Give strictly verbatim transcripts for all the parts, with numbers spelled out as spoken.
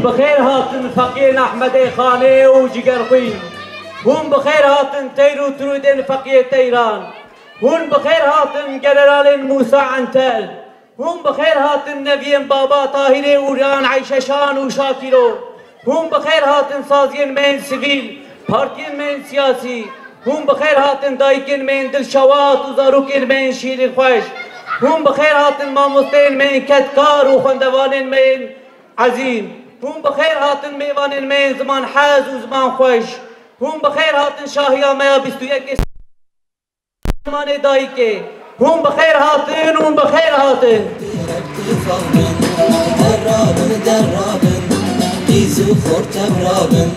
Bi xêr hatin feqiyên Ehmedê Xanê û Cigerxwîn. Hûn bi xêr hatin teyr û tirûdên feqiyê Teyran. Hûn bi xêr hatin generalên Mûsa Entel. Hûn bi xêr hatin neviyên Baba Tahîrê, Ûryan, Eyşeşan û Şakîro. Hûn bi xêr hatin saziyên me yên sivîl, partiyên me yên siyasî. Hûn bi xêr hatin dayikên me yên dilşewat û zarokên me yên şîrînxweş. Hûn bi xêr hatin mamosteyên me yên kedkar û xwendevanên me yên ezîz. Hûn bi xêr hatin mêvanên me yên zimanhez û zimanxweş. Hûn bi xêr hatin şahiya me ya bîst û yekê zimanê dayikê. Hûn bi xêr hatin, hûn bi xêr hatin. Derabin, derabin, qîz û xortem rabin.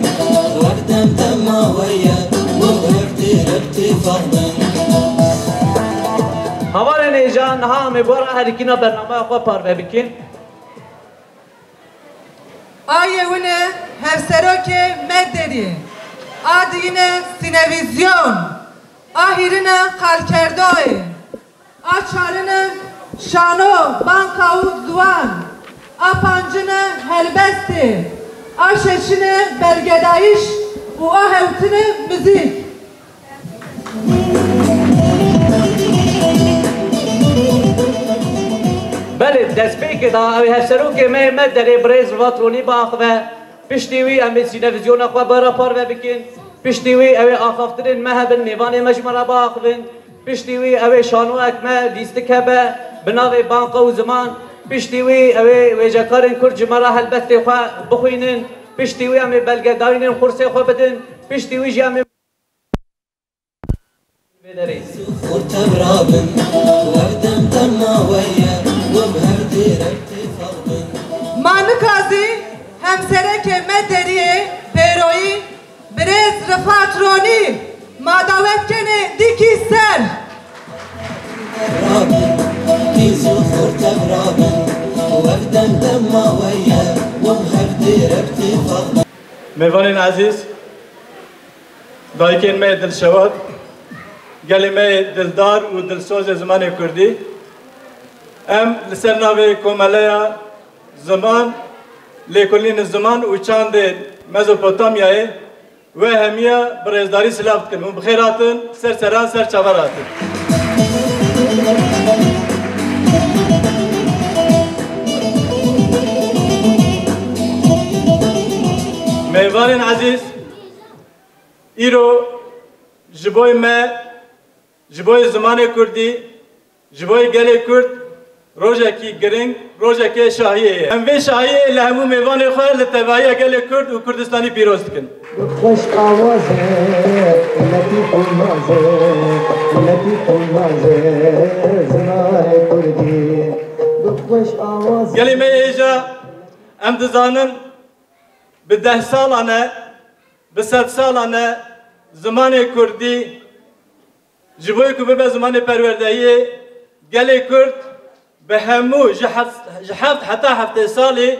Wek dem dema we ye, û hevdî tifaq bin. Hevalên hêja, niha em ê bi we re herikîna bernameya xwe parve bikin. A yewine hevserokê Medderî, a diyine sînevîzyon, a hîrine qalkerdoyê, a çarine şano, banka û ziwan, a pancine helbestê, a şeşine belgedayîş û a hewtine muzîk. Belê, destpêkê de ew ê hevserokê me yê Medderê birêz Rifat Ronî biaxive. Piştî wî em ê sînevizyona xwe bi we re parve bikin. Piştî wî ew ê axaftinên me hebin, mêvanê me ji me re biaxivin. Piştî wî ew ê şanoyek me lîstik hebe bi navê Banka û Ziman. Piştî wî ew ê wêjekarên Kurd ji me re helbestê xwe bixwînin. Piştî wî em ê belgedayînên xursê xwe bidin. Piştî wî jî em ê Vê derê. Xurtev rabin, werdem dema we ye, û bi hevdî re tifaq bin. Ma nika zî hemserekê me deriyê pêroyî birêz Rifat Ronî ma dawet kenê dîkî ser. Rabin, qîz û xurtev rabin, werdem dema we ye, û bi hevdî re tifaq bin. Mêvanên ezîz, dayikên me yê dilşewat, gelê me yê dildar û dilsozê zimanê kurdî, em li ser navê Komeleya Ziman, Lêkolînên Ziman û Çandê Mezopotamyayê we hemiya bi rêzdarî silav dikin. Hûn bi xêr hatin, ser seran, ser çavan hatin. Mêvanên ezîz, îro ji bo me, ji bo zimanê kurdî, ji bo gelê kurd rojekî giring, rojekê şahiyê ye. Em vê şahiyê li hemû mêvanê xwe li tevahiya gelê kurd û Kurdistanî pîroz dikin. Xweş awaze, letîf û naze, letîf û naze, zimanê kurdî. Xweş awaze. Gelê me yê hêja, em dizanin, bi deh salan e, bi sed salan e zimanê kurdî ji bo ku bibe zimanê perwerdehiyê, gelê kurd bi hemû ji heft, ji heft heta heftê salî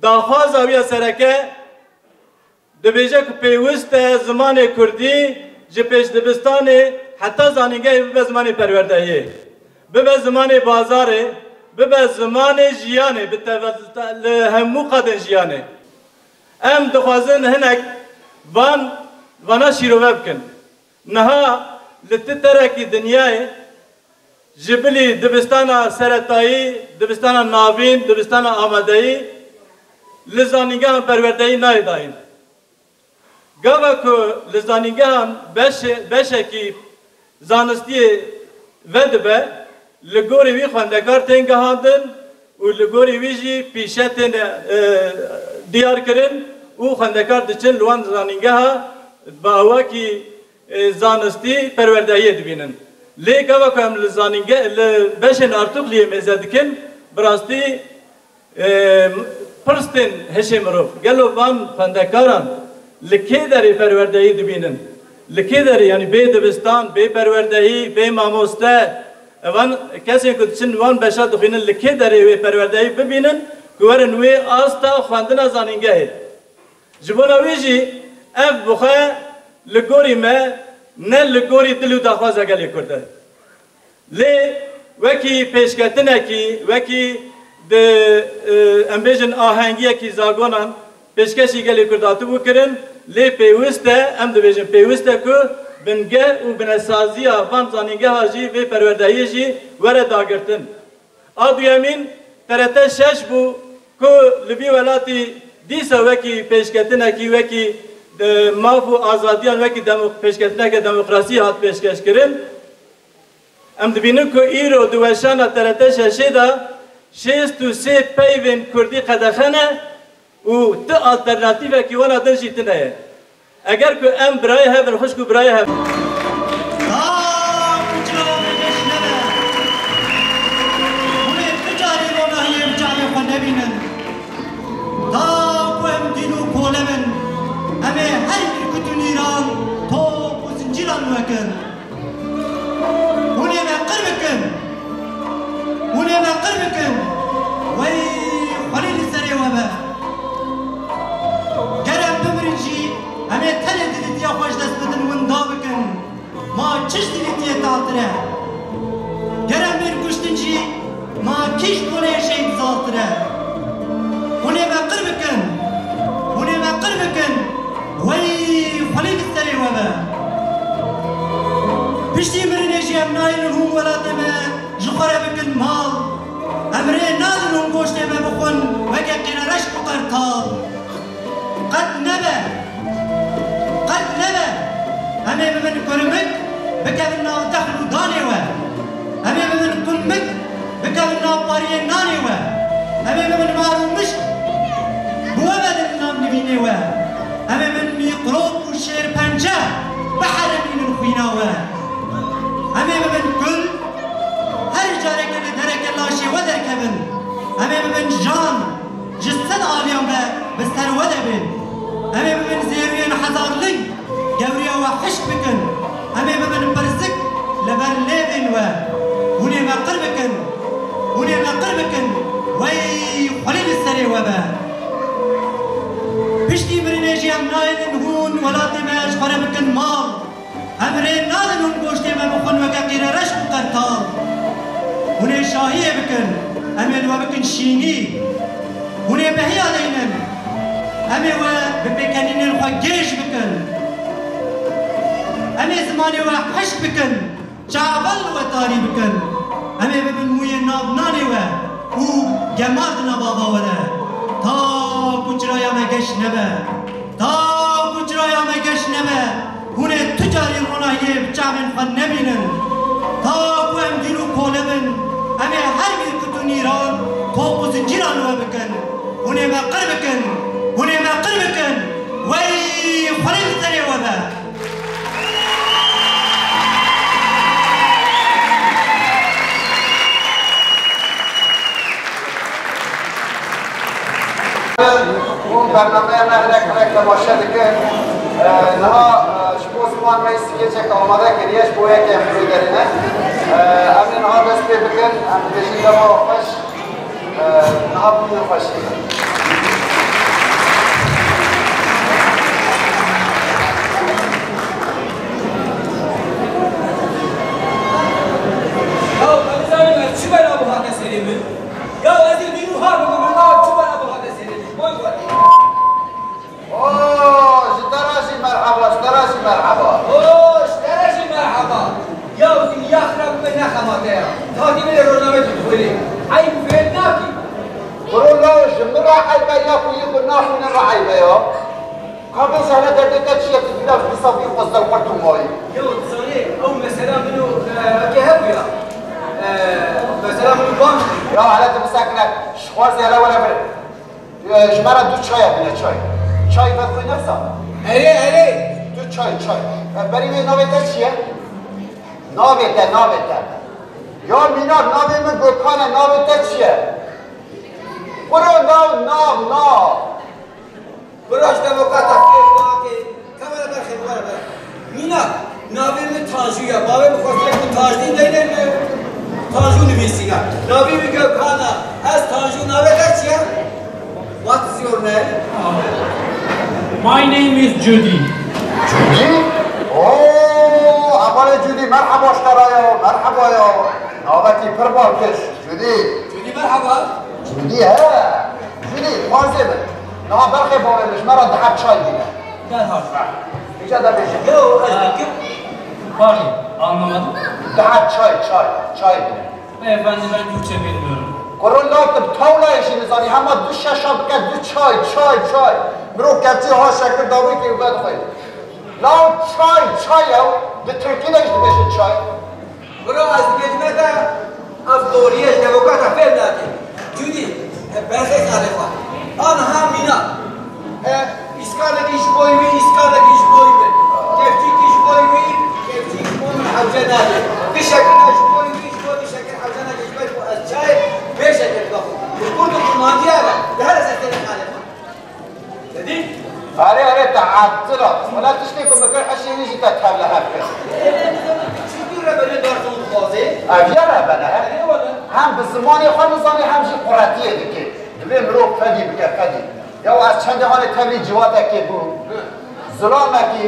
daxwaza wî ya sereke dibêje ku pêwist e zimanê kurdî ji pêşdibistanê heta zanîngehê bibe zimanê perwerdehiyê, bibe zimanê bazarê, bibe zimanê jiyanê, bi teve-, li hemû qadên jiyanê. Em dixwazin hinek van, vana şîrove bikin. Niha li ti terekî dinyayê ji bilî dibistana seretayî, dibistana navîn, dibistana amadeyî li zanîngehan perwerdeyî nayê dayîn. Gava ku li zanîngehan beşe-, beşekî zanistiyê vedibe, li gorî wî xwendekar tên gihandin û li gorî wî jî pîşe tên, e, diyar kirin û xwendekar diçin li wan zanîngeha bi awakî, e, zanistî perwerdehiyê dibînin. Lê gava ku em li zanînge-, li beşên artûkliyê mêze dikin, bi rastî Ê, pirs tên hişê mirov. Gelo van xwendekaran li kê derê perwerdehî dibînin? Li kê derê, yanî bê dibistan, bê perwerdehî, bê mamoste, evan kesên ku diçin wan beşa dixwînin, li kê derê wê perwerdehî bibînin ku werin wê asta xwendina zanîngehê? Ji bona wî jî ev bi xwe li gorî me, ne li gorî dil û daxwaza gelê Kurd e. Lê wekî pêşketinekî, wekî Di, e, em bêjin ahengiyekî zagonan pêşkêşî gelê Kurd hatibû kirin, lê pêwist e, em dibêjin pêwist e ku bingeh û binesaziya van zanîngeha jî vê perwerdehiyê jî were dagirtin. A duyemîn T R T şeş bû ku li vî welatî dîsa wekî pêşketinekî, wekî, e, maf û azadiyan, wekî demo-, pêşketineke demokrasî hat pêşkêşkirin. Em dibînin ku îro di weşana T R T şeşê de şêst û sê peyvên kurdî qedexe ne û ti alternatîfekî wana din jî tune ye. Eger ku em birayê hev in, xwişk û birayê hev in. Ta ku çira me geş nebe, hûn ê tu carî ronahiyê bi çavê xwe nebînin. Ta ku em dîn û kole bin, em ê her yek ku tu nîran, top û zincîran wekin. Hûn ê me qir bikin. Hûn ê me qir bikin. Wey xwelî li serê we be. Ger em bimirin jî, em ê tenê dilîtiya xwe ji dest bidin, winda bikin. Ma çi ji dilîtiyê taltir e? Ger em bên kuştin jî, ma kî ji kolê şehîd zaltir e? Hûn ê me qir bikin. Hûn ê me qir bikin. Wey xwelî li serê we be. Piştî mirinê jî em nayênin hûn welatê me ji xwe re bikin mal. Em rê nadin hûn goştê me bixwin weke qîrereşk û qertal. Qet nebe. Qet nebe. Em ê bibin kurmik, bikevin nav dexl û danê we. Em ê bibin kurmik, bikevin nav pariyê nanê we. Em ê bibin mar û mişk, bi we vedin nav nivînê we. Em ê bibin mîqrop û şêrpence, biheremînin xwîna we. Em ê bibin kul, her careke li dereke laşê we derkevin. Em ê bibin jan, ji sed aliyan ve bi ser we de bên. Em ê bibin zêrûyên hezar ling, gewriya we hişk bikin. Em ê bibin pirzik li ber lêvên we. Hûn ê me qir bikin. Hûn ê me qir bikin. Wey xwelî li serê we be. Piştî mirinê jî em nayênin hûn welatê me ji xwe re bikin mal. Em rê nadin hûn goştê me bixwin weke qîrereşk û qertal. Hûn ê şahiyê bikin, em ê li we bikin şînî. Hûn ê behiya deynin. Em ê we bi pêkenînên xwe gêj bikin. Em ê zimanê we hişk bikin. Çavel li we tarî bikin. Em ê bibin mûyên nav nanê we û gemar di nav ava we de. Ta ku çiraya me geş nebe. Ta ku çiraya me geş nebe, hûn ê tu carî ronahiyê bi çavên xwe nebînin. Ta ku em dîn û kole bin, em ê her bîr kut û nîran, top û zincîran we bikin. Hûn ê me qir bikin. Hûn ê me qir bikin. Wey xwelî li serê we be. Hûn bernameya me hinek hinek temaşe dikin. Ee, niha, e, ji bo ziman me skeçek amade kiriye, ji bo yekê em rû derîne. Ee, em ê niha dest pê bikin, em dibêjin dema xweş. Ee, niha bûne xweşî. Ya, ez nizanim ez çi bela bu hate serê min. Ya, ez ê bîn û har bikim, min nav çi bela bu hate serê min. Boy xwe. Oo, ji te re jî merheba, ji te re jî merheba. Oo, ji te re jî merheba. Ya, dinya xirab me nexemate ya. Takî bide rojname tu dixwînî. Eyb û fêr nakî. Bro, lawo ji min re eyb e ya ku yê ku naxwînin re eyb e ya? Ka bêje hele derdê te çi ye, tu dîna vî safî xwe zelqurt û mayî. Ya, dizanî, ew mesela min û, e, ke hebû ya. E, mesela min û Bamjî. Ya, hele tu bisekine, ji xwe zî hele were vir. E, ji me re du çaya bîne çay. Çay vedxwî nexza. Erê, erê. Du çay, çay. E, berî wê navê te çi ye? Navê te, navê te. Ya mînak, navê min Gökhan e, navê te çi ye? Bro, nav, nav, nav. Bro, ji te bo kata fêr nake. Kamera berxê, bore ber. Mînak, navê min Tanju ya. Bavê min xwestiye ku Tajdîn deyne min Tanju nivîsîna. Navê min Gökhan e. Ez Tanju, navê te çi ye? What is your name? My name is Judy. Judy? Oo, hevalê Judy, merheba ji te re ya, merheba ya. Navekî pir balkêş, Judy. Judy, merheba. Judî, he. Judî, xwarzê min. Niha berxê bavê min ji me re diheb çay bîne. Derhal. Îca de bêje. Yo, ez dikim. Pardon, anlamadım. Diheb çay, çay, çay bîne. Beyefendi, ben Türkçe bilmiyorum. Kuro, la tu bi tawlayê jî nizanî, hema du şeşa bike, du çay, çay, çay. Mirov ketî ha şekir dawî kê û vedixwe. La çay, çay ew, di tirkî de jî dibêjin çay. Bro, ez dibêjime te, ev doriyê ji devokata fêm nake. Cudî, e, berxê xalê xwe. Aniha mîna. E, îskanekî ji bo wî, îskanekî ji bo wî. Kevçîkî ji bo wî, kevçîk ji bo min hewce nake. Dişekî ji bo wî, ji bo dişekî hewce nake. Ji ber ku ez çayê bê şekir bixwim. Ji kurd û kurmancî eve, di here ser serê xalê xwe. Dedî? Erê, erê, te etira. Wela tiştê ku min kir hişê wî jî te tevlihev kir. Çi tu rebelê dar tu dixwazê? Ev ya rebele he. Erê wele. Hem bi zimanê xwe nizanî hem jî quretiyê dike. Divê mirov fedî bike, fedî. Ya ez çendê hanê tevlî ciwatekê bûm. Zilamekî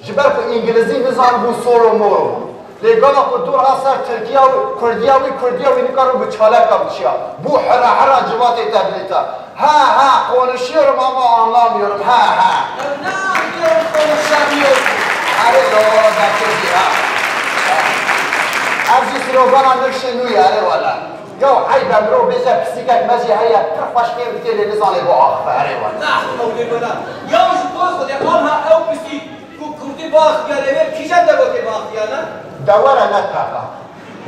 Ji ber ku îngilizî nizanibû sor û mor bû. Lê gava ku dûr hat ser tirkiya û kurdiya wî, kurdiya wî nika rû bi çaleka biçiya. Bû hira hira civatê tevlîta. Ha ha, konuşuyorum ama anlamıyorum. Ha ha. Ne anlıyorum, konuşamıyorum. Erê lo, derkevî ha. Ev jî slogana nifşê nû ye, erê wele. Ya eyb e mirov bêje pisîkek me jî heye, pir xweş fêm dike lê nizanê bo axife, erê wele. Nah, ewlê wele. Ya ji bo Xwedê anha ew pisîk. Ku kurdî baxtiyar e, wê kîjan devokê baxtiyar e? Dewere ne teqa.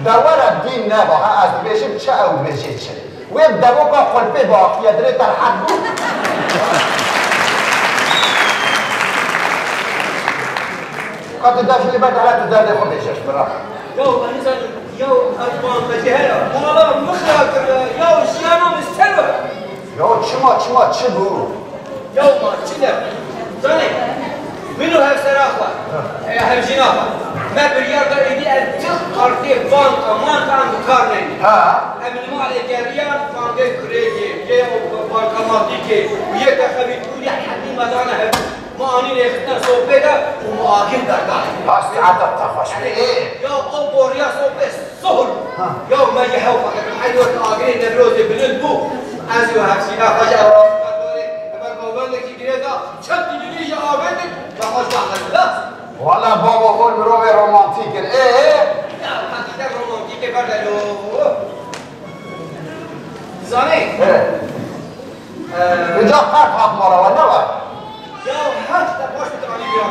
Dewere dîn neba, ha, ez dibêjim çi ew dibêjê çi. Wê devoka qulpê baxtiye dirê te rehet bû. Ka tu dev jî li ber dere tu derdê xwe bêje ji min re. Yaw, ez nizanim, yaw, ev banka jî heye. Mala min xira kiriye, yaw, jiyana min ser be. Ya çima, çima çi bû? Ya ma çi de? Zanî, min û hevsera xwe, e, hevjîna xwe, me biryar da êdî ev ti kartê banka, manka em bi kar neynin. Ha. Em li malê geriyan, bankê krediyê, yê bankamatîkê û yê texebîtbûnê hemî me dane hev. Ma anî rêxistina sopê de û ma agir berdanê. Ha, saeta te xweş be. Ê. Ya ew boriya sopê Sohul. Ha. Ya me jî hew xwe kirin. Heyî wek agirê Newrozê bilind bû. Ez û hevsîna xwe ji ev berdarê, ev govendekî girêda çend dilî ji avêtin, me xwe ji wan xwe didas. Wala babo hûn mirovê romantîk in. Ê, ê. Ya, heqîqet romantîkê berde lo. Dizanî? Ê. Ee, Îca qert hat mala we, ne we? Ya her te baş tu anî bira.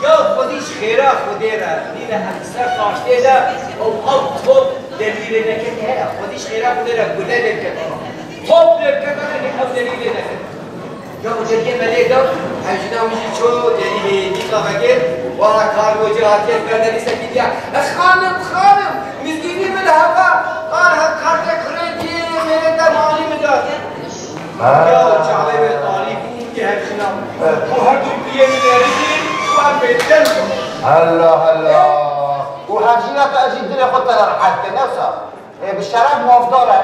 Ya xwedî ji xêra Xwedê re, nîne em ser taştê de, ew ew top delîlê neketî heye. Xwedî ji xêra Xwedê re gule lê bike. Top lê bike, ne ew delîlê neketî. Ya o cediyê me lê da, hevjîna min jî ço delîlê dîka vekir, wala kargo cî hatiye berdevî sekî diya. E, xanim, xanim, mizgînî min heva, qal he kartê krediyê mêrê te malî min da. Ha. Ya çavê wê talî bû, û hevjîna. Evet. Û her du piyê min erî û em bêdeng bûn. Hela, hela. Û hevjîna te jî dilê xwe te re rehet kir, ne wisa? Ê, bi şeref mafdar e.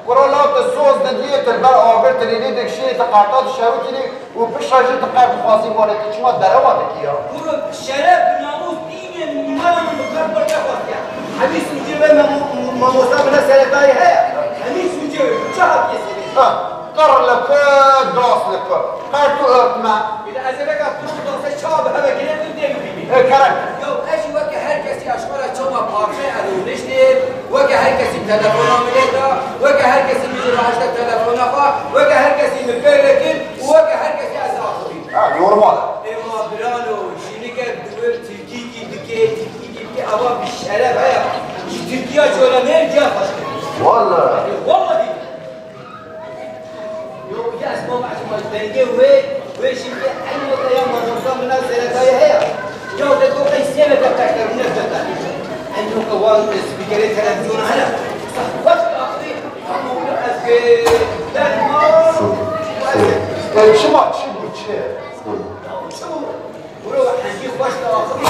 Kuro la tu soz didiyê, tu li ber agir tu lêlî dikişînî, tu qerta dişewitînî û piştre jî tu qert dixwazî malê, tu çima derewa dikî ya? Kuro bi şeref, bi namûs, dînê min, îmana min bi qert wernexwastiye. Hemî sûcê wê memo-, mamosta min e seretayê heye. Hemî sûcê wê, tu çi hatiye serê? Ha, qir li ku, das li ku. Qert û örtme. Bila ez ê veka tu dase çawa bi heve girêdin dê bibînî. E, kerem. Ya ez jî weke her kesî aşkara çawa parçeyê eroniştê, weke her kesî telefona min lê da, weke her kesî min jî rahişte telefona xwe, weke her kesî min pê vekir û weke her kesî ez axivî. Ha, normal. Ê ma birano, jînike bi wê tirkîkî dike, tirkîkî dike, ava bi şeref heye. Ji Tirkiya colemê ciya xweş dike. Wallahî. Wallahî. Yo, ya ez baba, ez baba, dengê wê, wê jî wê eynî weke ya mamosta min a seretayê heye. Ya de to qey sê weke teşterûne zeta. Eynî weke wan spîkerê televîzyona hene. Xweş axirî, hemû ez bê derman. E, çima, çi bû, çi? Ya çi bû? Bro, hingî xweş de axivî.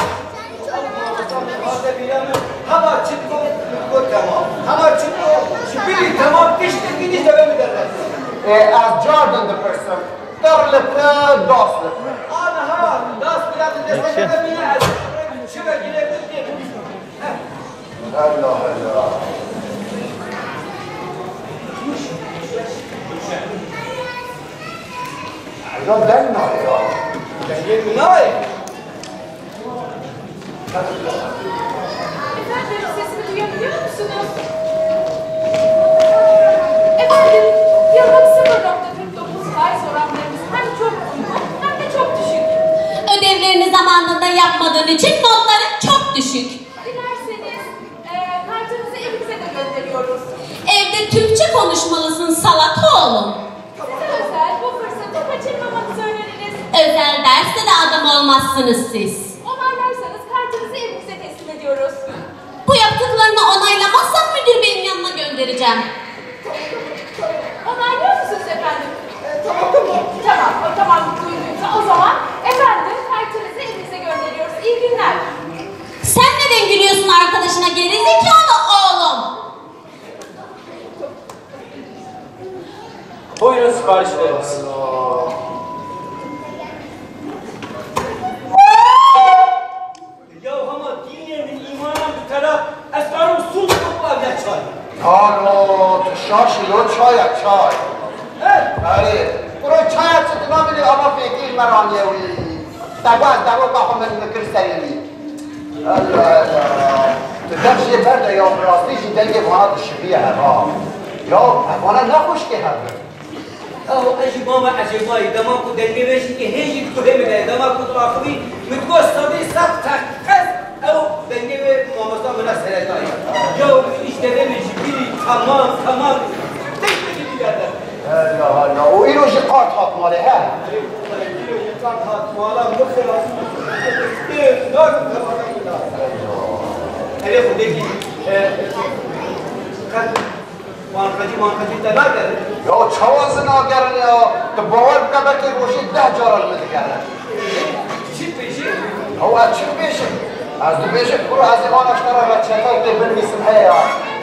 Ew mamosta min hate bîra min, hema çi digot, min got temam. Hema çi digot, ji bilî temam, tiştekî dî devê min derve. Ê, ez cardan dipirsim. Qir li ku, das li ku. Aniha, das bila min desteke me bîne, ez çi ve girê min tê. Heh. Hela, hela. Ben nayê ya. Nayê. Efendim, sesimi duyabiliyor musunuz? Efendim, yıllık sıfır nokta kırk dokuz faiz oranlarımız hem çok uygun hem de çok düşük. Ödevlerini zamanında yapmadığın için notların çok düşük. Dilerseniz, e, kartınızı evinize de gönderiyoruz. Evde Türkçe konuşmalısın salak oğlum. Size özel bu fırsatı kaçırmamanızı öneririz. Özel derste de adam olmazsınız siz. Onaylarsanız kartınızı evinize teslim ediyoruz. Bu yaptıklarını onaylamazsan müdür beyin yanına göndereceğim. Onaylıyor musunuz efendim? E, tamam, tamam. Tamam, o, tamam, duyduymsa o zaman efendim kartınızı evinize gönderiyoruz. İyi günler. Sen neden gülüyorsun arkadaşına gerizekalı oğlum? Buyurun siparişleriniz. Ya hema dînê min, îmana min bi tera, ez karim sûd bixwim, ev ne çay? Alo, tu şaş î, lo çay e, çay. He? Erê, kuro çay e, çi tu namînî, ama fêkî ji me re aniye wî. Te got ez devoka xwe min, min kir serê wî. Allah Allah. Tu dev jê berde ya, bi rastî jî dengê vana dişiviye heva. Ya, ev vana ne xweşkê hev in. Ew, ez jî mame ecêbayî, dema ku dengê wê jî hê jî di guhê min de ye, dema ku diaxivî, min digot sedî sed teqez ew dengê wê mamosta min e seredayî. Ya, min îşte vê min ji bîrî, temam, temam. Tek tek bî berde. Hela, hela. Û îro jî qart hat malê, he? Îro jî qart hat mala, min xilas. Erê xwedekî, e, qet Banqacî, banqacî te nagerin? Ya çawa ez nagerin ya? Tu bawer bike belkî rojê deh caran min digerin. Çi dibêjî? Ew ez çi dibêjim? Ez dibêjim, kuro ez ê vana ji te re reçeteyek tê binivîsim heye ya.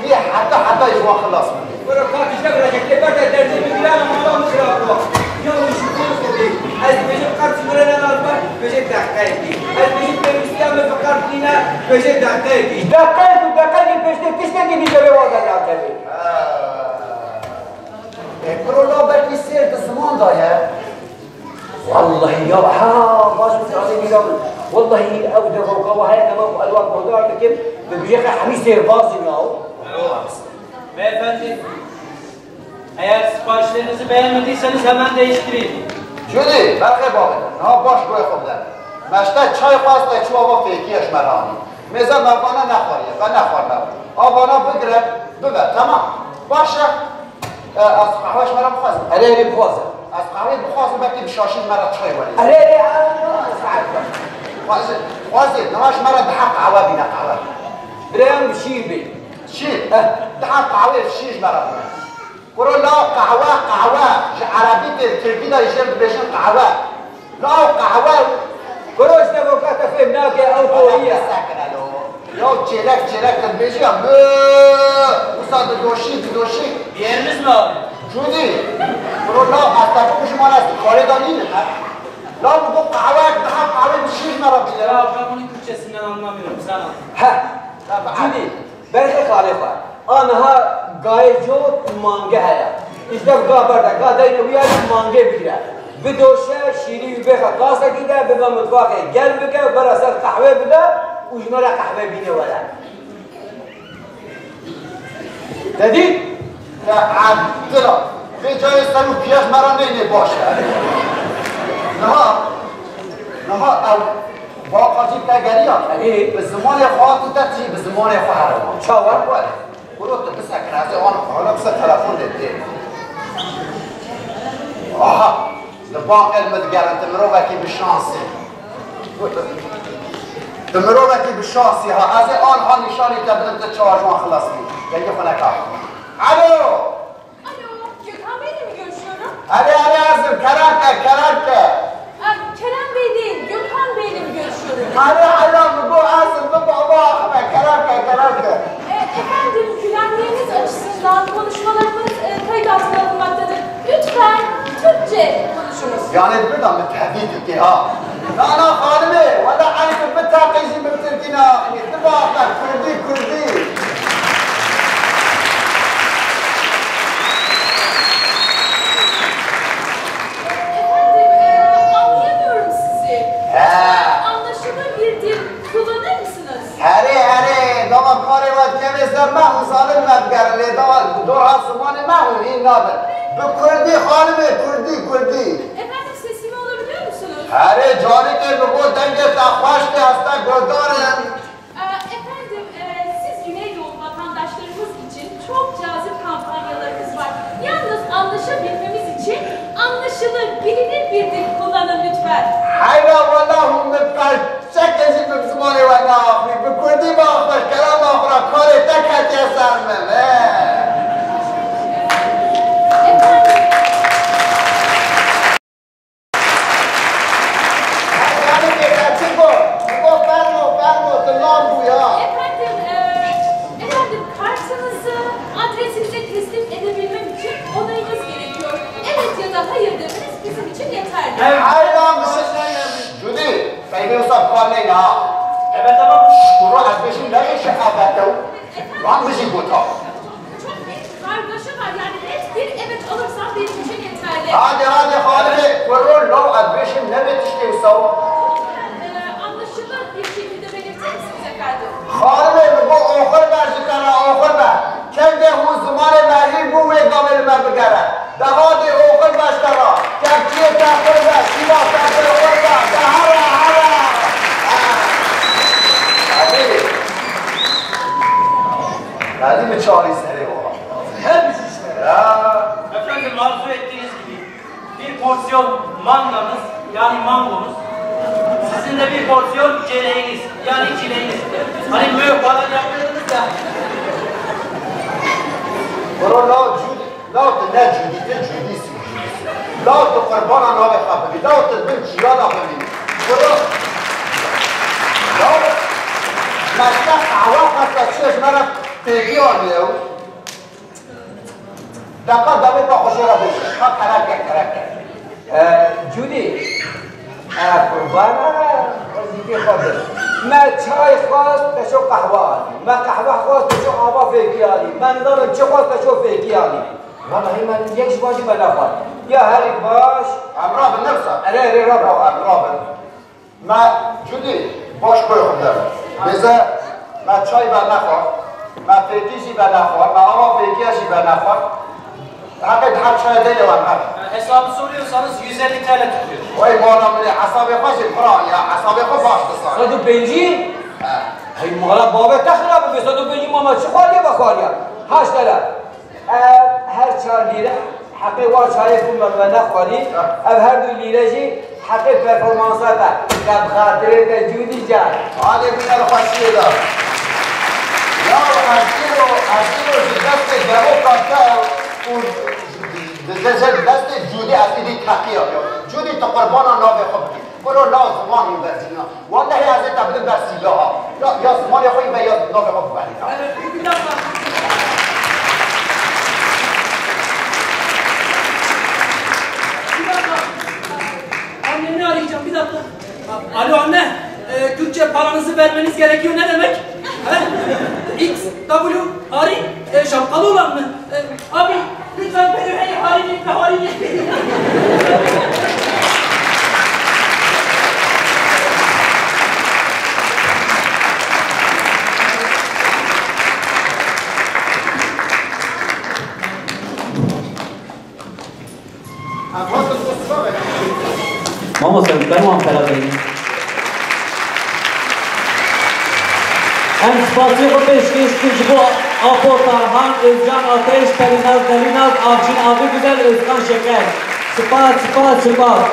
Tê heta heta ji wan xilas bibî. Kuro kak ji te reçeteyê berde derdê min giran e, mala min xirab bû. Ya min ji xwe xwedî. Ez dibêjim qert ji min re nerazbe, dibêje deqeyekî. Ez dibêjim pêwîstiya min bi qert nîne, dibêje deqeyekî. Deqeyek û deqeyekî pêştir tiştekî dî devê wan dernaketin. Ê, kuro la belkî sêr di ziman de ye. Wallahî ya, ha, baş min zanî bîra min. Wallahî ew devoka wa heye, dema ku ez wan guhdar dikim, dibêje qe hemî sêrbaz in ya. Beyefendi, eğer siparişlerinizi beğenmediyseniz hemen değiştireyim. Judy, berxê bavê, niha baş guhê xwe bide. Me ji te çay xwest, te çû ava fêkî ye ji me re anî. Mêze me vana nexwariye, me nexwarine. Avana bigire, bibe, temam. Baş e. E, ez qehwe ji me re bixwazim. Erê, erê, bixwaze. Ez qehweyê bixwazim, belkî bi şaşî ji me re çay werî. Erê, erê, erê, saet be. Xwazê, xwazê, niha ji me re dihe qehwe bîne, qehwe. Birayê min bi şîr bê. Şîr? Eh. Dihe qehweyê bi şîr ji me re bîne. Kuro la qehwe, qehwe. Ji erebî tê, tirkî de jê dibêjin qehwe. La qehwe. Kuro ji te voka te fêm nake, ew Wala toyî ye. Qise kine lo. Ya çêlek, çêlek te dibêjî ya. Mö. Wisa didoşî, didoşî. Bir yerimiz mi ağrıyor? Judy. Kuro la ez te bikujim, ez karê de nînim. La min got qehwe, dihe qehwe bi şîr me re bîne. Ya ben bunun Kürtçesinden anlamıyorum, sen anlat. Heh. Tabii. Judy. Berxê xalê xwe. A niha gayê cot mange heye. Îşte ga berde, ga derê wî ya mangê bigire. Bidoşe, şîrî wî bêxe kasekî de, bibe mitbaxê germ bike, bere ser qehwê bide û ji me re qehwê bîne were. Te dît? Te Ebdila, vê cayê ser û piyez me re neyne baş e. Niha, niha ew Baqacî te geriya. Erê. Bi zimanê xwe hatî te, tu jî bi zimanê xwe here wan. Çawa? Were. Kuro tu bisekine, ez ê wan xwe hala bise telefon de tê. Aha. Li baqê min digerin, tu mirovekî bi şansî. Tu mirovekî bi şansî ha. Ez ê anha nîşanî te bidim, tu çawa ji wan xilas bî. Dengê xwe neka. Alo! Alo, Gökhan Bey'le mi görüşüyorum? Erê, erê, ezim, kerem ke, kerem ke. Ee, Kerem Bey değil, Gökhan Bey'le mi görüşüyorum? Erê, hela min got ezim, min baba axime, kerem ke, kerem ke. Ee, efendim, güvenliğiniz açısından konuşmalarımız, e, kayıt altına alınmaktadır. Lütfen Türkçe konuşunuz. Yani burada mı tehdit etti ha? Nana xanimê, wela eyb e, bi teqîzî min tirkî naxivî. Tu baxme, kurdî, kurdî. Efendim, e, Xanimê kurdî, kurdî. Efendim, sesimi alabiliyor musunuz? Herê, canikê, bi bo dengê te xweş tê, ez te guhdar im. Ee, efendim, e, siz Güneydoğu vatandaşlarımız için çok cazip kampanyalarımız var. Yalnız anlaşabilmemiz için anlaşılır, bilinir bir dil kullanın lütfen. Heyra, wela hûn min qerçekê jî bi zimanê we naaxivî. Bi kurdî biaxive, kerema xwe re, karê te ketiye ser min. He. Efendim, e, Efendim, e, efendim, kartınızı adresinize teslim edebilmem için onayınız gerekiyor. Evet ya da hayır demeniz bizim için yeterli. Hayran mısın? Judy, peyvê wisa bi kar neyne ha. Evet, tamam. Kuro ez bêjim, ne bêje evet ew. Wan bijî gota. Çok net kargaşa var. Yani net bir evet alırsam benim için yeterli. Hadi, hadi, xanimê, kuro law ez bêjim, ne bê tiştê wisa. Ee, anlaşılır bir şekilde belirtir misiniz efendim? Xanimê, min got oxir be ji te re, oxir be. Kengê hûn zimanê me hîn bû, wê gavê li me bigere. De hadê oxir be ji te re. Kevçiyê te xir be, şîva te pê xir be. De here, here. Hadi. Hadi mi çarî serê ola? Her bir şey. Ya. Efendim, arzu ettiğiniz gibi. Bir porsiyon manganız, yani mangomuz. Sizin de bir porsiyon çeleğiniz, yani çileğiniz. Hani mö falan yapıyordunuz ya. Bro, law Cudî, law tu ne Cudî, tu Cudî sî. Law tu qurbana navê xwe bibî, law tu bin çiyana bibî. Bro, law me te qehwe xwesta çi ji me re têkî aniye. Deqa dawê pa xwe jê re bêje. Ha kerem ke, kerem ke. E, Cudî, e, qurbana xwezîkê xwe be. Me çay xwest, te şo qehwe anî. Me qehwe xwest, te şo ava fêkî anî. Me nizanim çi xwest, te şo fêkî anî. Valla hê me yek ji van jî me nexwest. Ya herî baş. Em rabin, ne wisa? Erê, erê, rabin. Em rabin. Me Cudî, baş koy xwe de. Bêze, me çay ve nexwar, me fêkî jî ve nexwar, me ava fêkiye jî ve nexwar. Heqê di her çaya de lê wan her. Hesabı soruyorsanız yüz elli T L tutuyor. Vay bana min ê hesabê xwe jî bira ya, hesabê xwe baş disan. Sed û pêncî? He. Hey mala bavê te xirab bibe, sed û pêncî mama çi xwariye vexwariye? Haş T L. Ev her çar lîre heqê wan çayê ku me, me nexwarî, ev her du lîre jî heqê performansa te. Te bi xatirê te Cûdî can. Alê bîne li xweşiyê de. Ya ez îro, ez îro ji destê deroka te û ji, ji, ji destê Cûdî ez îdî teqiya. Cûdî tu qurbana navê xwe bikî. Kuro la ziman û bezîna. Wellehî ez ê te bidim ber sîlaha. Ya, ya zimanê xwe yî be ya navê xwe biberîna. Hele bir dakika. Bir dakika. Anneni arayacağım, bir dakika. Alo anne, e, Türkçe paranızı vermeniz gerekiyor ne demek? He? X W hari, e, şapkalı olan mı? E, Abi, lütfen beni hey harini ve harini. Mamoste, ben wan pera deyî. Em spasiyê xwe pêşkêş dikin ji bo Apo Tarhan, Özcan Ateş, Pelînaz Delînaz, Avcîn Avî Güzel, Özkan Şeker. Spas, spas, spas.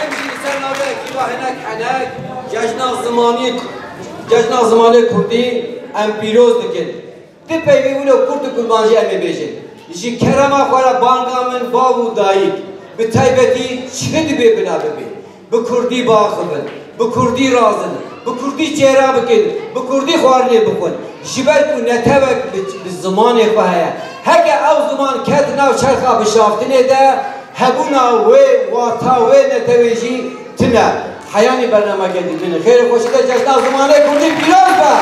Em jî li ser navê Ekîba Hinek Henek cejna zimanî, cejna zimanê kurdî em pîroz dikin. Di peyvê wilo kurd û kurmancî em ê bêjin. Ji kerema xwe re banga min bav û dayik, bi taybetî çi dibe bila bibe. Bi kurdî biaxivin, bi kurdî razin, bi kurdî çêra bikin, bi kurdî xwarinê bixwin. Ji ber ku netewek bi, bi zimanê xwe heye. Heke ew ziman ket nav çerxa bişaftinê de, hebûna wê, wata wê netewê jî tune. Heyanî bernameke dî min. Xêrê xweşî de cejna zimanê kurdî pîroz be.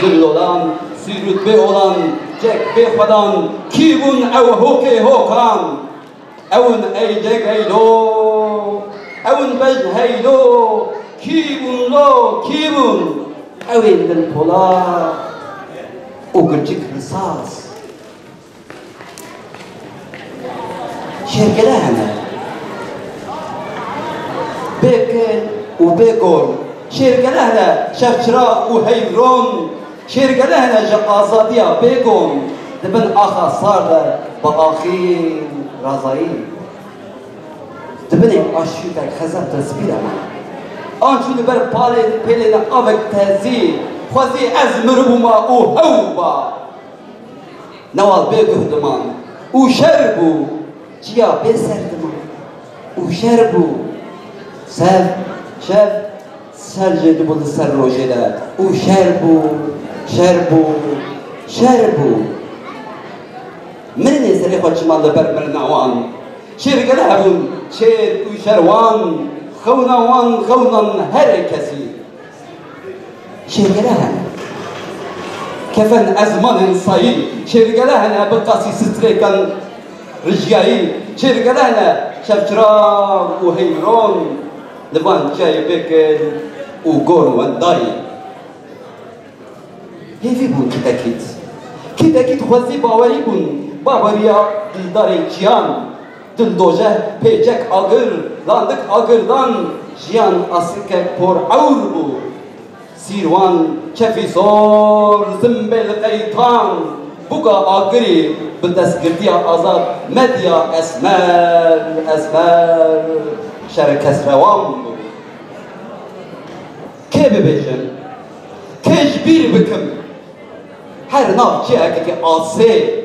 Dil olan, sî rutbê olan, cek bê xwedan, kî bûn ew hokê hokan? Ewin ey cek ey do, Ew in bej heylo, kî bûn lo, kî bûn? Ew ên din pola û girçik risas. Şêrgele hene. Bê kil û bê gol. Şêrgele hene, şevçira û heyvron. Şêrgele hene ji azadiya bêgon. Di bin axa sar de bi axîn razayî. Di binê aşîvek xezeb destpî de ma. An çû li ber palê pêlê de avek tezî. Xwezî ez miribûma û hew ba. Newal bê guh diman û şer bû, çiya bê ser diman û şer bû. Sev, şev, ser jê dibû li ser rojê de û şer bû, şer bû, şer bû. Mirinê serê xwe çima li ber mirina wan? Şêrgele hebûn, şêr û şerwan, xewna wan xewnan her kesî. Şêrgele hene. Kefen ezmanên sayî, şêrgele hene bi qasî strêkan rijiyayî, şêrgele hene şevçira û heyron li van çiyayê bêkil û gor wendayî. Hêvî bûn kitekît. Kitekît xwezî bawerî bûn, baweriya dildarên çiyan. Dildojeh pêçek agir, landik agirdan, jiyan asikek por ewr bû. Sîrwan çefî sor, zimbêl qeytan, buka agirî bi destgirtiya azad, medya esmer, esmer, şer kesrewan bû. Kê bibêjin? Kê ji bîr bikim? Her nav çiyekekî asê.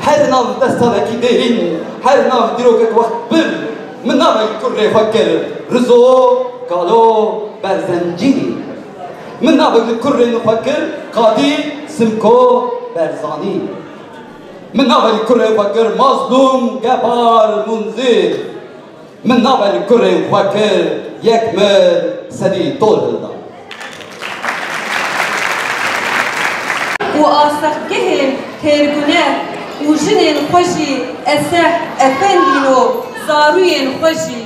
Her nav destanekî dêrîn, her nav dîrokek wext bir, min navek kurê xwe kir, Rizo Kalo Berzencî. Min navek li kurên xwe kir, Kadî Simko Berzanî. Min navek li kurê xwe kir, Mazlûm Gebar Munzî. Min navê li kurên xwe kir, yek mir, sedî tol hilda. Û asexgehên têrgune û jinên xwe jî eseh efendîno zarûyên xwe jî.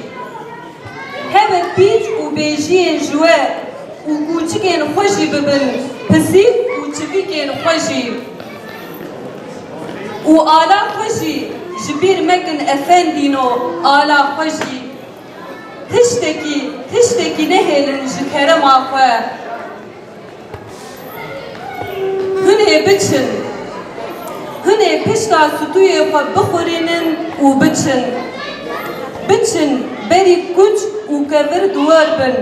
Hebe pîç û bêjiyên ji we û kûçikên xwe jî bibin, pisîk û çivîkên xwe jî. Û ala xwe jî ji bîr mekin efendîno, ala xwe jî. Tiştekî, tiştekî nehêlin ji kerema xwe. Hûn ê biçin. Hûn ê pişta stûyê xwe bixurînin û biçin. Biçin, berî kuç û kevir duwer bin.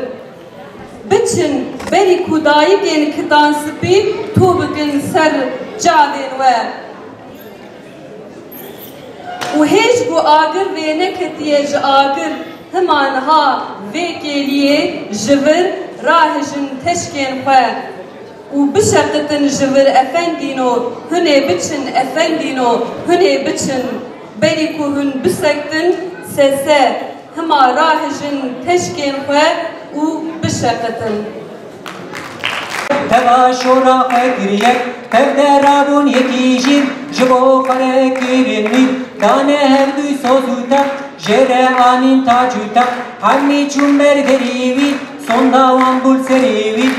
Biçin, berî ku dayikên kitan spî tû bikin ser çavên we. Û hêj ku agir vêneketiye ji agir, hima niha vê kêliyê ji vir rahijin teşkên xwe û bişeqitin ji vir efendîno, hûn ê biçin efendîno, hûn ê biçin. Berî ku hûn bisektin sese, hima rahijin teşkên xwe û bişeqitin. Teva şora xwe kir yek, tev de rabûn yekî jîr, ji bo xwe re kirin mîr, dane hevdû soz û tev, jê re anîn tac û tev, hemî çûn ber derî wî, sonda wan bû li serê wî.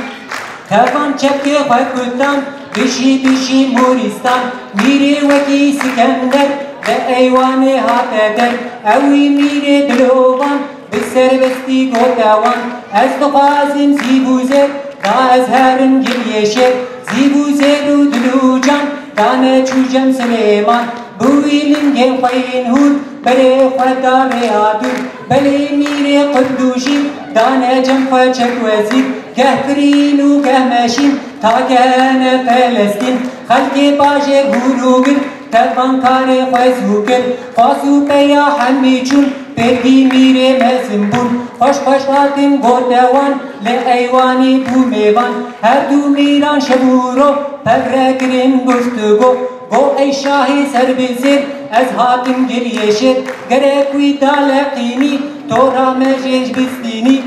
Tevan çepkê xwe kutan, bijî, bijî Mûrîstan, mîrê wekî Sikender, di eywanê hate der, ewî mîrê dilovan, bi serbestî gote wan, ez dixwazim zîv û zêr, da ez herim giliyê şêr, zîv û zêr û dil û can, dane çû cem Silêman, bi wî lingên xwe yên hûr, berê xwe da rêya dûr, belê mîrê Qurdûjî, dane cem xwe çek wezîr, geh firîn û geh meşîn, ta gehene Felestîn, xelkê bajêr hûr û gir, tevan karê xwe zû kir, xwaz û peya hemî çûn, pêrgî mîrê mezin bûn, xweş xweş hatin gote wan, li eywanî bû mêvan, her du mîran şev û ro, pev re kirin guftûgo, go ey şahê serbizêr, ez hatim giliyê şêr, gerek wî da leqînî, tora me jê bistînî.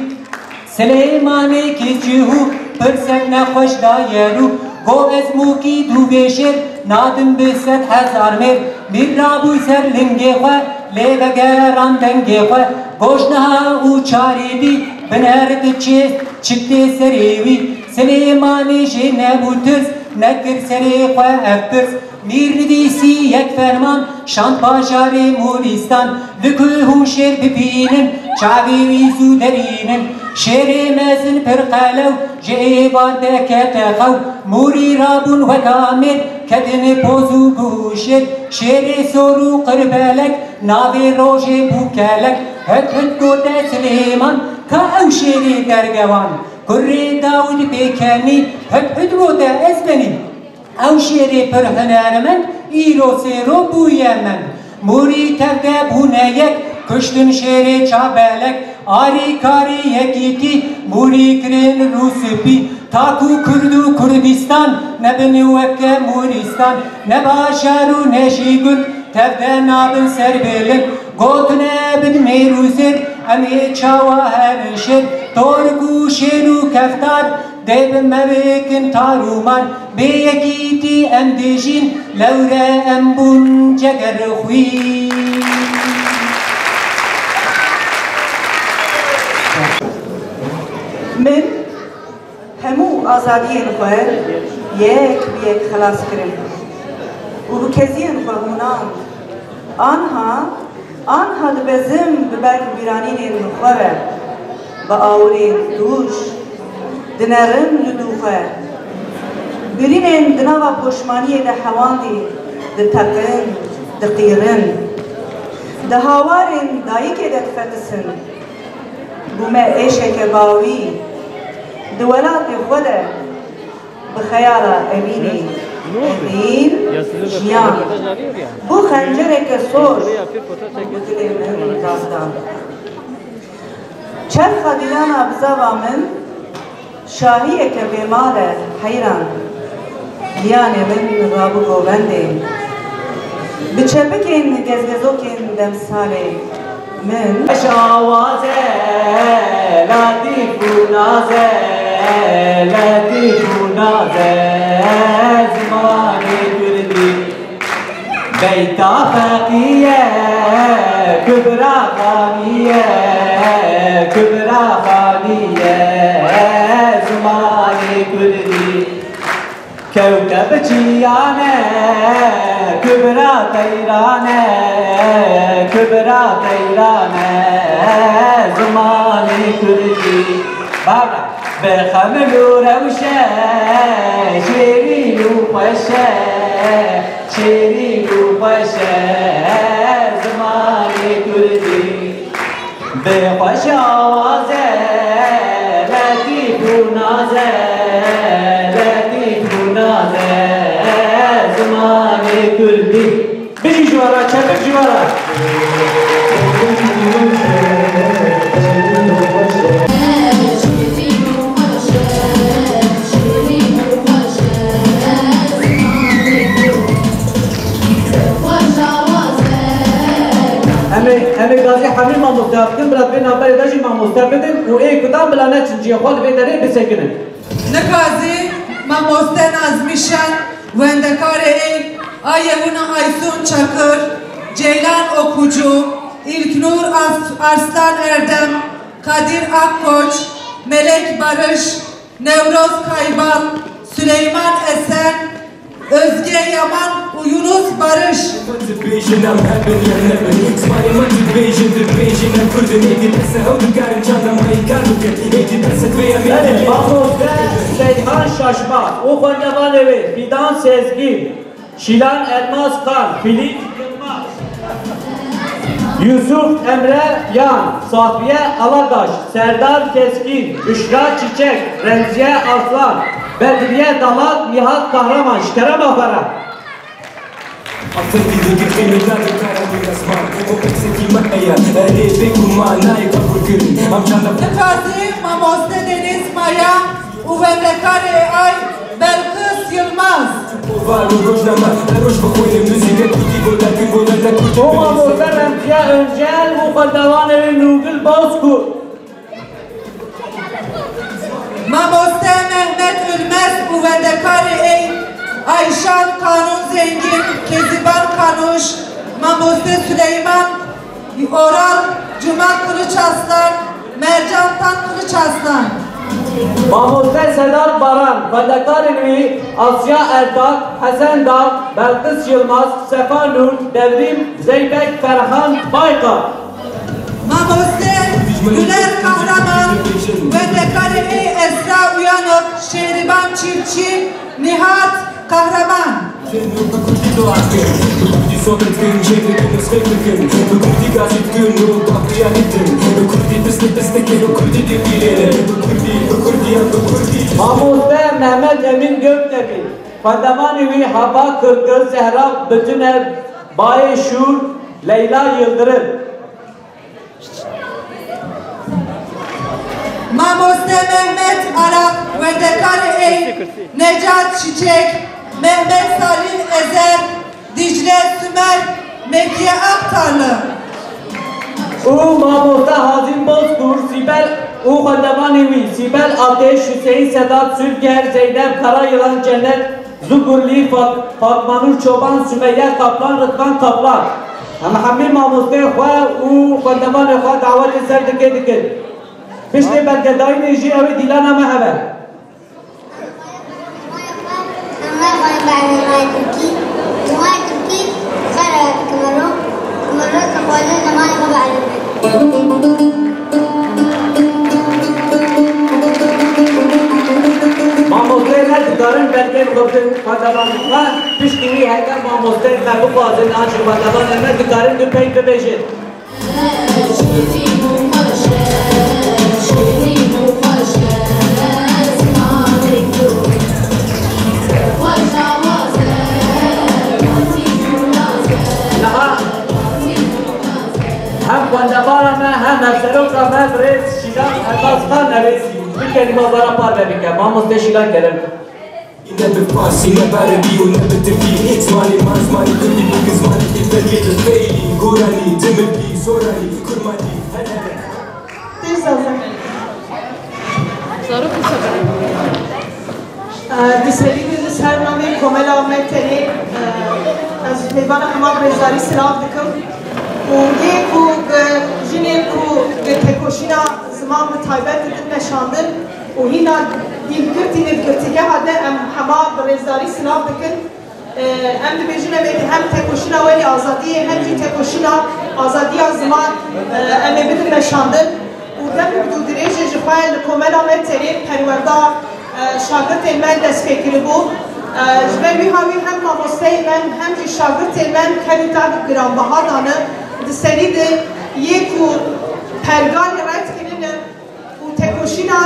Silêmanê kî cihû, pirsek nexweş daye rû, go ez mûkî dûvê şêr, Nadim bi sed hezar mêr, mîr rabû ser lingê xwe, lê vegeran dengê xwe. Goş niha û çarî dî, binerik çê çik tê serê wî. Silêmanê jê nebû tirs, nekir serê xwe ev pirs. Mîr nivîsî yek ferman, şand bajarê Mûrîstan. Li ku hûn şêr bibînin, çavê wî zû derînin. Şêrê mezin pir qelew, ji êvar de kete xew. Mûrî rabûn wek amêr, ketin poz û bû şêr. Şêrê sor û qirbelek, navê rojê bû kelek. Hut hut gote Silêman, ka ew şêrê dergewan. Kurê Dawid pêkenî, hut hut gote ez benî. Ew şêrê pir hunermend, îro sêro bûye mend. Mûrî tevde bûne yek, kuştin şêrê çabelek. Arîkarî yekîtî, Mûrî kirin rûspî. Ta ku Kurd û Kurdistan nebin weke Mûrîstan, ne bajar û ne jî gund, tevde nabin serbilind. Gotine bin mêr û zêr, em ê çawa herin şêr. Tork û şêr û keftar, dê bi me bikin tar û mar. Bê yekîtî em dijîn, lewre em bûn cegerxwî. Min hemû azadiyên xwe yek bi yek xelas kirin û bi keziyên xwe hûnand. Anha, anha dibezim bi berg bîranînên xwe re, bi awirên dûj, dinerim li dû xwe. Birînên di nava poşmaniyê de hewandî diteqin, diqîrin. Di hawarên dayikê de difetisin. Bûme êşeke bawî. Di welatê xwe de bi xeyala Emînê, Emîn jiyan. Bû xencereke sor, bû dilê min dazdan. Çerxa dîlana bizava min, şahiyeke bêmal e heyran. Giyanê min rabû govendê. Bi çepikên gezgezokên demsalê min. Weş awaze, letîf û naze, letîf û naze, zimanê kurdî. Beyta Feqiye, Kubra Xaniye, Kubra Xaniye, zimanê kurdî. Kewte bi çiyane, Kubra Teyrane, Kubra Teyrane, zimanê kurdî. Baba, bi xemil û rewşe, şêrîn û xweş e, şêrîn û xweş e, zimanê kurdî. Bê xweş awaze, letîf û naze, letîf û naze, zimanê kurdî. Bijî ji we re, çepik ji we re. Em ê, em ê gazî hemî mamoste bikin, bila vê navberê de jî mamoste bidin û ê kutan bila neçin cihê xwe li vê derê bisekinin. Nika zî mamoste Nazmî Şen, wendekarê ê, Ayewina Aysun Çakır, Ceylan Okucu, İlknur As-, Arslan Erdem, Kadir Akkoç, Melek Barış, Newroz Kaybal, Süleyman Esen, Özge Yaman û Yunus Barış. Dibêjin em hebin yan nebin, zimanê me dibêjin, dibêjin em Kurd in, êdî bes e, ew dikarin çanda me înkar bikin, êdî bes e, divê em êdî Belê, mamoste Seyhan Şaşmaz û xwendevanê wê Fidan Sezgîn, Şîlan Elmas Kan, Filîz Yilmaz, Yusuf Emre Yan, Safiye Aladaş, Serdar Keskin, Büşra Çiçek, Remziye Arslan, Bedriye Dalat, Nihat Kahraman, ji kerema xwe re. Nika zî mamoste Deniz Maya û wendekarê ay Belkıs Yılmaz. Û mamoste Remziye Öncel û xwendevanê wê Nûgil Bozkurt. Mamoste Mehmet Ölmez û wendekarê ey Ayşan Kanun Zengin, Keziban Kanuş, Mamoste Süleyman Oral, Cuma Kılıç Aslan, Mercan Tan Kılıç Aslan. Mamoste Sedat Baran, xwendekarên wî Asya Ertak, Hesen Dağ, Belqis Yılmaz, Sefa Nur, Devrim, Zeybek, Ferhan, Bayka. Mamoste Güler Kahraman, xwendekarê ê Esra Uyanık, Şehriban Çiftçi, Nihat Kahraman. Mamoste Mehmet Emin Gökdemir, xwendevanê wî Hava Kırkız, Zehra Bütüner, Bayê Şûr, Leyla Yıldırım. Mamoste Mehmet Arak, wendekarê ê Necat Çiçek, Mehmet Salih Ezer, Dicle Sümer, Mekiye Aktarlı. Û mamoste Hazîn Bozkurt, Sîbel û xwendevanê wî, Sîbel Ateş, Hüseyin Sedat Sülger, Zeynep Karayılan, Cennet Zugurlî, Fat-, Fatma Nur Çoban, Sümeyye Kaplan, Rıdvan Kaplan. Em hemî mamosteyê xwe û xwendevanê xwe dawetê ser dikê dikin. Piştê belgedayînê jî ew ê dîlana me hebe. Mamosteyê me dikarin belgeyên xwe bidin xwendevanê xwe, piştî wî heger mamosteyê me bixwazin an jî xwendevanê me dikarin du peyv bibêjin. Niha hem xwendevara me hem hevseroka me birêz Şîlan Elmas Xan Nerês bi kelîma zara parve bike. Mamoste Şîlan, kerem. Ne bi farsî, ne bi erebî û ne bi tirkî. Zimanê me, zimanê kurdî bû, zimanekî fermî li feylî, goranî, dimilkî, soranî, kurmancî, her her. Tê zaza. Zarok û seberin. Di serî de li ser navê Komela Meterê, ez mêvana hema bi rêzdarî silav dikim û yê ku bi jinên ku bi tekoşîna ziman bi taybet didin meşandin, û hîna dîlgirtî li girtîgeha de em hema bi rêzdarî silav dikin. Em dibêjin em ê hem tekoşîna welî azadiyê, hem jî tekoşîna azadiya ziman, em ê bidin meşandin. Û dem û dirêjê ji xwe li Komela Meterê perwerda şagirtên me dest pê kiribû. Ji ber wî hawî hem mamosteyên me, hem jî şagirtên me kerîta giranbiha dane. Di serî de yê ku pergalê red kirine, û tekoşîna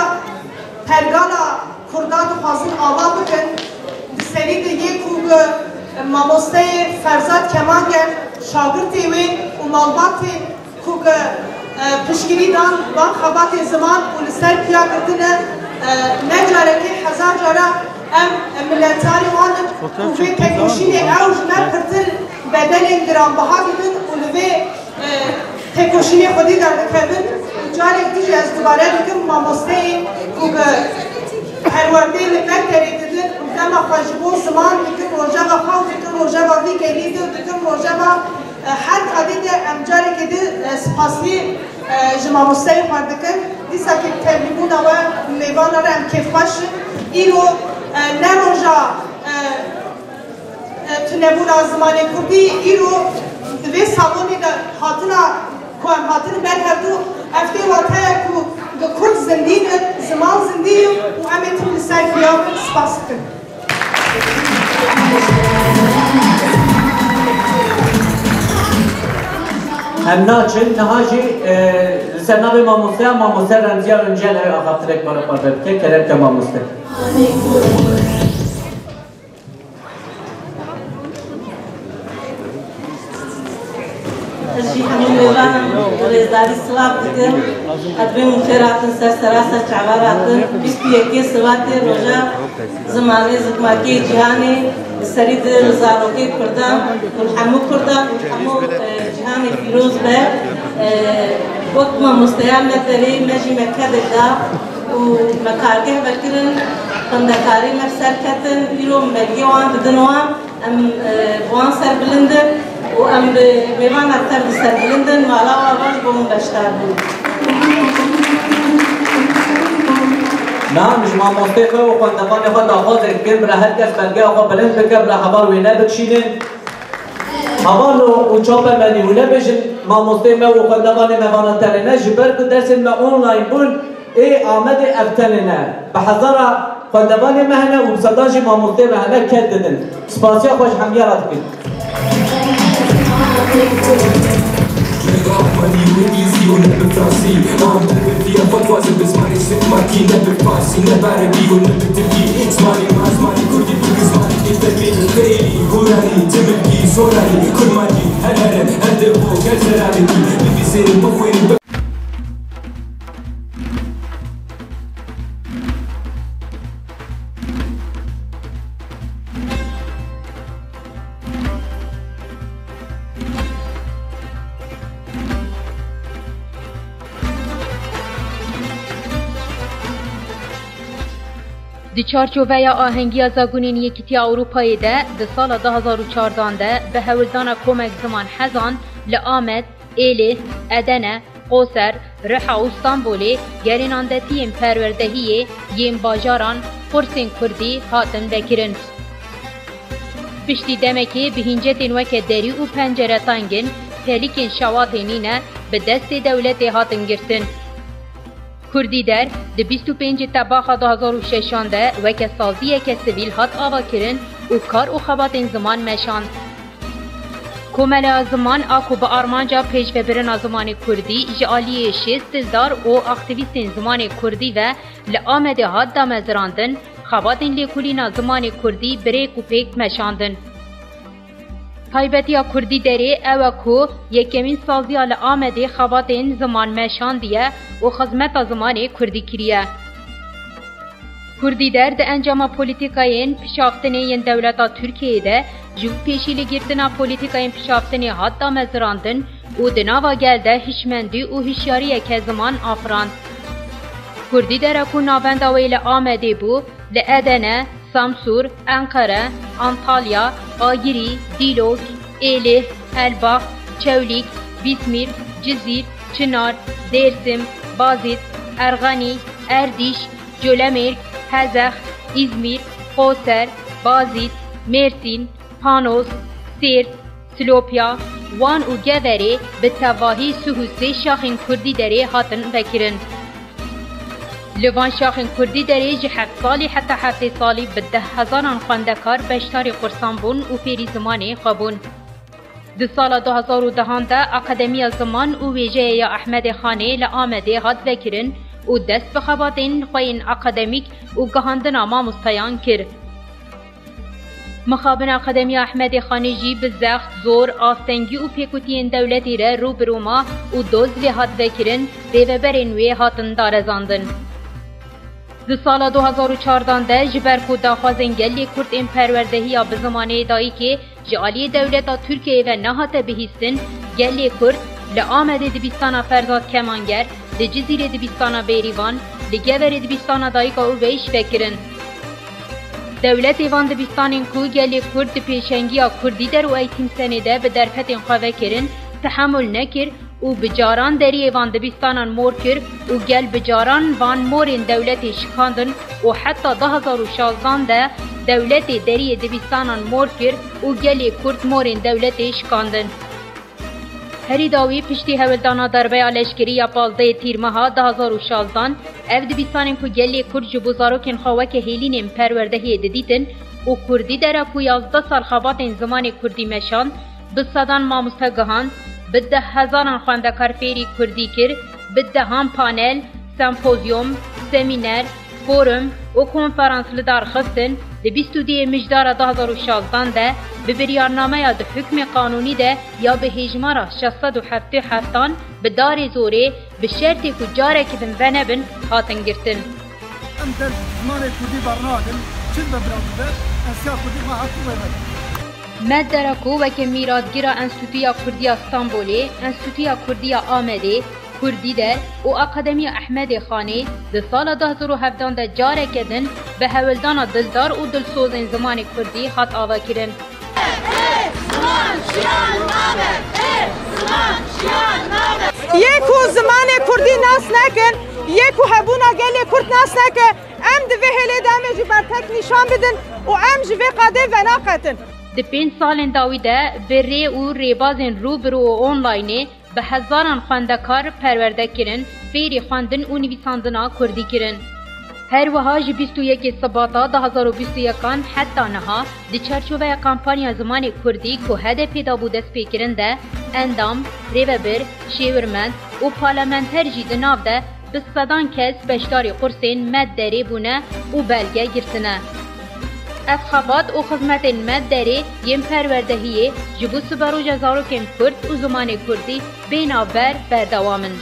pergala Kurda dixwazin ava bikin. Di serî de yê ku bi mamosteyê Ferzad Kemanger, şagirtê wê û malbatê ku bi, e, piştgirî dan van xebatê ziman û li ser piya girtine, e, ne carekê hezar cara em miletdarê wan in û vê tekoşînê ew ji me pirtir bedelên giranbiha didin û li vê e, tekoşînê xwedî derdikevin û carek din jî ez dubare dikim mamosteyê ku bi perwerdê li Meterê didin û dema xwe ji bo ziman dikin rojeva xwe û dikin rojeva vî gelî de û dikin rojeva, e, her kadî de em carekê din, e, spasî, e, ji mamosteyê xwe dikin. Dîsa ku tevlîbûna we mêvana re em kêfxweş in. Îro, e, ne roja, e, e, tunebûna zimanê kurdî, îro di vê salonê de hatina, ku em hatin ber hevdû, ev tê wateya ku bi kurd zindî ne, ziman zindî ye û em ê tim li ser xuya bin. Spas dikim. Em naçin, niha jî, e, li ser navê mamosteya, mamoste Remziya Öncel ew axaftinek me re parve bike, kerem ke mamoste. Ez jî hemû mêvanan bi rêzdarî silav dikim. Ez bi min xêr hatin ser serasa çavar hatin. Bîst û yekê Sibatê roja zimanê zikmakê cîhanê, li serî di li zarokê kurdan û li hemû kurdan û li hemû, e, cîhanê pîroz be. E, wek mamosteya me derê me jî me kedek da û me kargeh vekirin. Xwendekarî me bi ser ketin, îro min belgê wan didin wan, em, e, bi wan ser bilind in û em bi mêvana ser bi ser bilind in, mala wan baş bo min beşdar bûn. Na, min ji mamostê xwe û xwendevanê xwe daxwazek dikim, bira her kes belgeya xwe bilind bike, bira heval wê nebikşînin. Heval û çapemenî û nebêjin mamostê me û xwendevanê me vana tenê ne, ji ber ku dersên me online bûn, ê Amedê ev tenê ne. Bi hezara xwendevanê me hene û bi sedan jî mamostê me hene ket didin. Spasiya xwe ji hemiya re dikin. Di çarçoveya ahengiya Zagonên Yekîtiya Ewropayê de, di sala du hazar û çardan de bi hewldana komek ziman hezan li Amed, Êlih, Edene, Qoser, Riha û Stenbolê gerênandetiyên perwerdehiyê yên bajaran qursên kurdî hatin vekirin. Piştî demekê bi hîncetên weke derî û pencere teng in, pelîkên şewatê nîne, bi destê dewletê hatin girtin. Kurdî Der di bîst û pêncê Tebaxa du hazar û şeşan de weke saziyeke sivîl hat avakirin û kar û xebatên ziman meşand. Komeleya Ziman a ku bi armanca pêşvebirina zimanê kurdî ji aliyê şêst dildar û aktîvîstên zimanê kurdî ve li Amedê hat damezirandin, xebatên lêkolîna zimanê kurdî bi rêk û pêk meşandin. Taybetiya Kurdî Derê ew e ku yekemîn saziya li Amedê xebatên ziman meşandiye û xizmeta zimanê kurdî kiriye. Kurdî Der di encama polîtîkayên pişaftinê yên dewleta Tirkiyeyê de ji pêşî li girtina polîtîkayên pişaftinê hat damezirandin û di nava gel de hişmendî û hişyariyeke ziman afirand. Kurdî Der e ku navenda wê li Amedê bû, li Edene, Samsûr, Enqere, Antalya, Agirî, Dîlok, Êlih, Elbax, Çewlîg, Bîsmîr, Cizîr, Çinar, Dêrsim, Bazîd, Erxenî, Erdîş, Colemêrg, Hezex, Îzmîr, Qoser, Bazîd, Mêrsîn, Panos, Sêrt, Silopya, Wan û Geverê bi tevahî sih û sê şaxên Kurdî Derê hatin vekirin. Li van şaxên Kurdî Derê ji heft salî heta heftê salî bi deh hezaran xwendekar beşdarî qursan bûn û fêrî zimanê xwe bûn. Di sala du hazar û dehan de Akademiya Ziman û Wêjeyê ya Ehmedê Xanê li Amedê hat vekirin û dest bi xebatên xwe yên akademîk û gihandina mamostayan kir. Mixabin Akademiya Ehmedê Xanê jî bi zext, zor, astengî û pêkutiyên dewletê re rû bi rû ma û doz lê hat vekirin, rêveberên wê hatin darezandin. Di sala du hazar û çardan de ji ber ku daxwazên gelê Kurd ên perwerdehiya bi zimanê dayikê ji aliyê dewleta Tirkiyeyê ve nehate bihîstin, gelê Kurd li Amedê dibistana Ferzad Kemanger, li Cizîrê dibistana Bêrîvan, li Geverê dibistana Dayika Ûveyş vekirin. Dewletê van dibistanên ku gelê Kurd di pêşengiya Kurdî Der û Eğitim Senê de bi derfetên xwe vekirin, tehemul nekir û bi caran deriyê van dibistanan mor kir û gel bi caran van morên dewletê şikandin û heta du hazar û şazdan de dewletê deriyê dibistanan mor kir û gelê Kurd morên dewletê şikandin. Herî dawî piştî hewldana darbeya leşkerî ya pazdehê Tîrmeha du hazar û şazdan, ev dibistanên ku gelê Kurd ji bo zarokên xwe weke hêlînên perwerdehiyê didîtin û Kurdî Der e ku yazdeh sal xebatên zimanê Kurdî meşand, bi sedan mamoste gihand, bi deh hezaran xwendekar fêrî Kurdî kir, bi dehan panel, sempozyum, semîner, forum û konferans li dar xistin, di bîst û duyê Mijdara du hazar û şazdan de bi biryarnameya di hukmê qanûnî de ya bi hêjmara şeş sed û heftê û heftan bi darê zorê bi şertê ku careke din venebin hatin girtin. Em der zimanê kurdî bernadin, çi be bira bibe, ensiya kurdî me hat wê me. Med Der e ku weke mîratgira Enstîtuya Kurdî ya Stenbolê, Enstîtuya Kurdî ya Amedê, Kurdî der û Akademiya Ehmedê Xanê di sala du hezar û hevdan de careke din bi hewldana dildar û dilsozên zimanê kurdî hat avakirin. Yê ku zimanê kurdî nas nekin, yê ku hebûna gelê kurd nas neke, em di vê hêlê de em ê jî bertek nîşan bidin û em ji vê qadê venaqetin. Di pênc salên dawî de bi rê û rêbazên rû bi rû û onlaynê bi hezaran xwendekar perwerde kirin, fêrî xwendin û nivîsandina kurdî kirin. Her wiha ji bîst û yekê Sibata du hezar û bîst û yekan heta niha di çarçoveya kampanya zimanê kurdî ku H D P dabû destpêkirin de endam, rêvebir, şêwirmend û parlamenter jî di nav de bi sedan kes beşdarî qursên Med Derê bûne û belge girtine. Ev xebat û xizmetên Med Derê yên perwerdehiyê ji bo siberoja zarokên kurd û zimanê kurdî bê navber berdewam in.